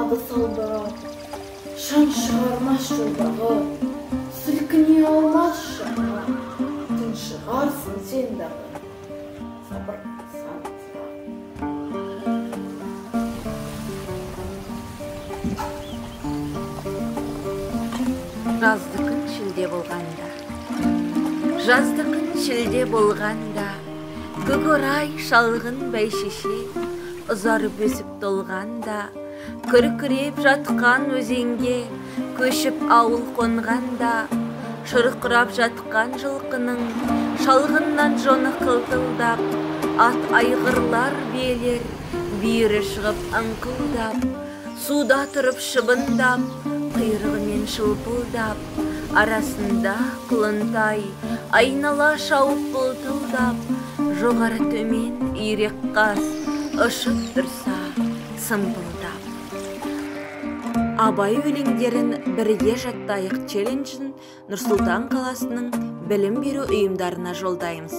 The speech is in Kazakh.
Салады салбырап, шаң шығармас жолдағы, сілкіне алмас жаңа, тұншығарсың сен дағы, сабыр қылсаң азырақ. Жазды күн шілде болғанда, жазды күн шілде болғанда, көкорай шалғын бәйшешек ұзарып өсіп толғанда, күркіреп жатқан өзенге көшіп ауыл қонғанда, шұрқырап жатқан жылқының шалғыннан жоны қылтылдап, ат айғырлар биелер бүйірі шығып ыңқылдап, суда тұрып шыбындап, құйрығымен шылпылдап, арасында құлынтай айнала шауып бұлтылдап, жоғары төмен үйрек қаз ұшып тұрса сымпылдап. Абай өлеңдерін бірге жаттайық челленджін Нұр-Сұлтан қаласының білім беру ұйымдарына жолдаймыз.